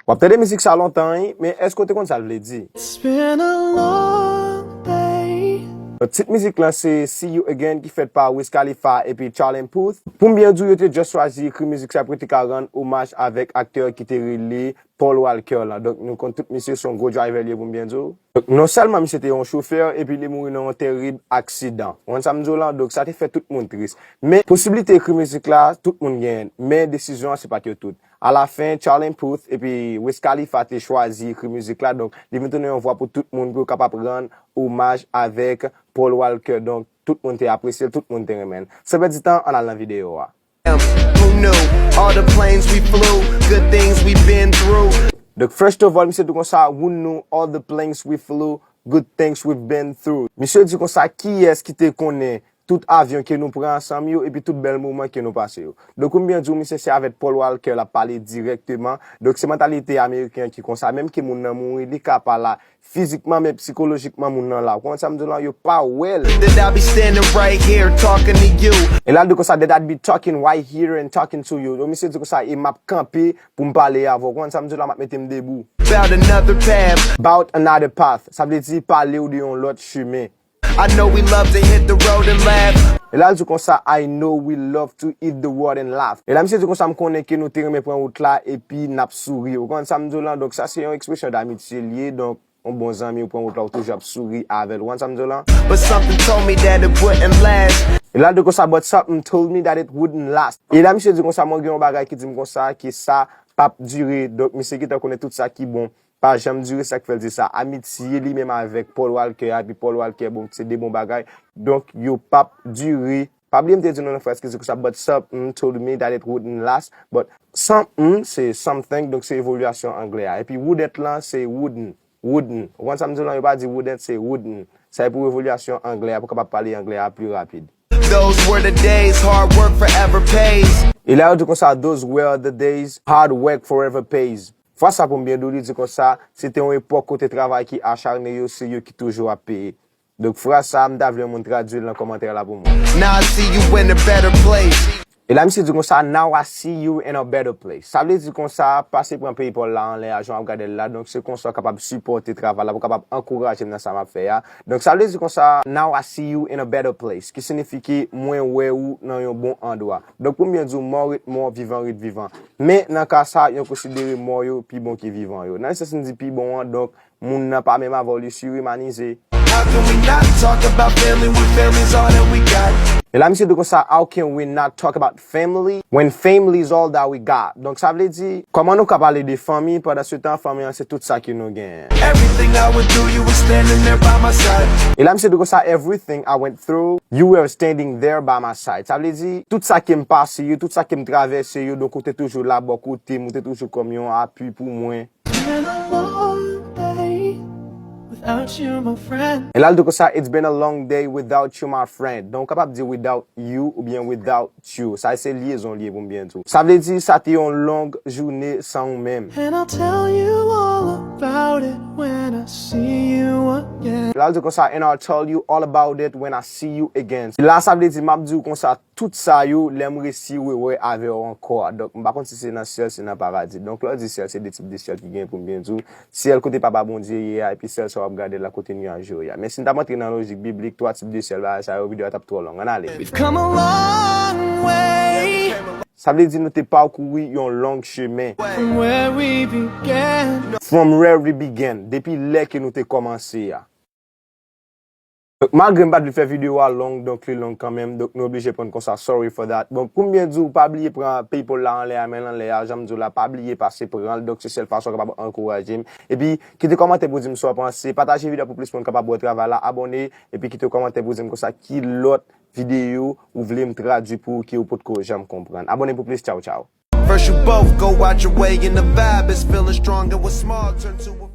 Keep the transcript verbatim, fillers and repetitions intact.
W ap tande mizik sa lontan, wi, men èske w te konn sa l vle di? It's been a long day. Tit mizik lan se See You Again ki fèt pa Wiz Khalifa epi Charlene Puth. Pou m byen di w, yo te just chwazi ekri mizik sa pou yo te ka rann omaj avèk aktè ki te rele Paul Walker lan. Donk, nou konn tout misye se yon gwo driver li ye pou m byen di w. Donk, non sèlman misye te yon chofè, epi li mouri nan yon terib aksidan. Ou konn sa m di w lan? Donk, sa te fè tout moun tris. Men, posiblite ekri mizik la, tout moun genyen. Men, desizyon an, se pa t yo tout. Alafen, Charlene Puth epi Wiz Khalifa te chwazi ekri mizik la. Donk, li vin tounen yon vwa pou tout moun, pou yo kapab rann omaj avèk Paul Walker. Donk, tout moun te apresye l, tout moun te renmen l. San pèdi tan, ann al nan videyo a. Who knew? All the planes we flew, good things we've been through. Donk, first of all, misye di konsa, who knew all the planes we flew, good things we've been through. Misye di konsa, kiyès ki te konnen tout avyon ke nou pran ansanm yo, epi tout bèl moman ke nou pase yo. Donk, ou byen di w, misye se avèk Paul Walker l ap pale dirèkteman. Donk, se mantalite ameriken ki konsa. Menm ke moun nan mouri, li ka pa la fizikman, men sikolojikman, moun nan la. Ou konprann sa m di w lan? Yo pa wè l. That I be standing right here talking to you. E la, l di konsa, that I'd be talking right here and talking to you. Donk, misye di konsa, e m ap kanpe pou m pale avè w. Ou konprann sa m di w lan? M ap mete m debou. About another path. About another path. Sa vle di pale w de yon lòt chemen. I know we love to hit the road and laugh. E la, l di konsa, I know we love to hit the road and laugh. E la, misye di konsa, m konnen ke nou te renmen pran wout la, epi n ap souri. Ou konprann sa m di w lan? Donk, sa se yon ekspresyon damitye l ye. Donk, yon bon zanmi ou pran wout la, ou toujou ap souri avè l. Ou konprann sa m di w lan? But something told me that it wouldn't last. E la, l di konsa, but something told me that it wouldn't last. E la, misye di konsa, mwen gen yon bagay ki di m konsa, ke sa p ap dire. Donk, misye gentan konnen tout sa ki bon pa janm dire, sa k fè l di sa. Amitye li menm avèk Paul Walker a, epi Paul Walker, bon, se de bon bagay. Donk, yo p ap dire. Pa bliye m te di nou nan fraz ki di konsa, but something told me that it wouldn't last. But something, se something, donk se evolyasyon anglè a. Epi wouldn't lan, se wouldn't. Wouldn't. Ou konprann sa m di w lan? Yo pa di wouldn't, se wouldn't. Sa e pou evolyasyon anglè a, pou kapab pale anglè a pli rapid. Those were the days, hard work forever pays. E la, yo di konsa, those were the days, hard work forever pays. Fraz sa pou m byen di w, li di konsa, se te yon epòk kote travay ki acharne yo, se yo ki toujou ap peye. Donk, fraz sa, m ta vle yon moun tradui l nan kòmantè la pou mwen. Now I see you in a better place. E la, misye di konsa, now I see you in a better place. Sa vle di konsa, pase pran PayPal la anlè a, jan w ap gade l la. Donk, se konsa w kapab sipòte travay la, pou w kapab ankouraje m nan sa m ap fè a. Donk, sa vle di konsa, now I see you in a better place. Ki siyifi ke mwen wè ou nan yon bon andwa. Donk, pou m byen di w, mò ret mò, vivan ret vivan. Men, nan ka sa, yo konsidere mò yo pi bon ke vivan yo. Nan sans m di pi bon an, donk, moun nan pa menm avè w, li sirumanize. How can we not talk about family when family's all that we got? E la, misye di konsa, how can we not talk about family when family is all that we got? Donk, sa vle di, kòman nou ka pale de fanmi, pandan se tan, fanmi an se tout sa ke nou genyen? Everything I went through, you were standing there by my side. E la, misye di konsa, everything I went through, you were standing there by my side. Sa vle di, tout sa ke m pase yo, tout sa ke m travèse yo, donk ou te toujou la bò kote m, ou te toujou kòm yon apui pou mwen. Been a long day without you, my friend. E la, l di konsa, it's been a long day without you, my friend. Donk, ou kapab di without you oubyen without you. Sa se lyezon li ye pou m byen di w. Sa vle di, sa te yon long jounen san ou menm. And I'll tell you all about it when I see you again. La, l di konsa, and I'll tell you all about it when I see you again. La, sa vle di, m ap di w konsa, tout sa yo, lè m resi rewè avè w ankò. Donk, m pa konn si se nan syèl, si nan paradi. Donk, lè w di syèl, se de tip de syèl ki gen pou m byen di w. Syèl kote Papa Bondye ye a, epi syèl sa w ap gade la kote nyaj yo ye a. Men si n t ap antre nan lojik biblik, twa tip de syèl bagay sa yo, videyo a t ap twò long. Ann ale. We've come a long way Sa vle di nou te pakouri yon long chemen. from where we began. From where we began. Depi lè ke nou te kòmanse a. Donk, malgre m pa t vle fè videyo a long, donk li long kanmenm, donk nou oblije pran konsa, sorry for that. Bon, pou m byen di w, pa bliye pran PayPal la anlè a, men l anlè a, jan m di w la, pa bliye pase pran l, donk se sèl fason w kapab ankouraje m. Epi, kite kòmantè pou di m sa w panse, pataje videyo a pou plis moun kapab wè travay la, abòne, epi kite kòmantè pou di m konsa ki lòt videyo ou vle m tradui pou ou ke ou potko janm konprann. Abòne pou plis, tchaw tchaw. First you both go out your way and the vibe is feeling strong and what's small turn to a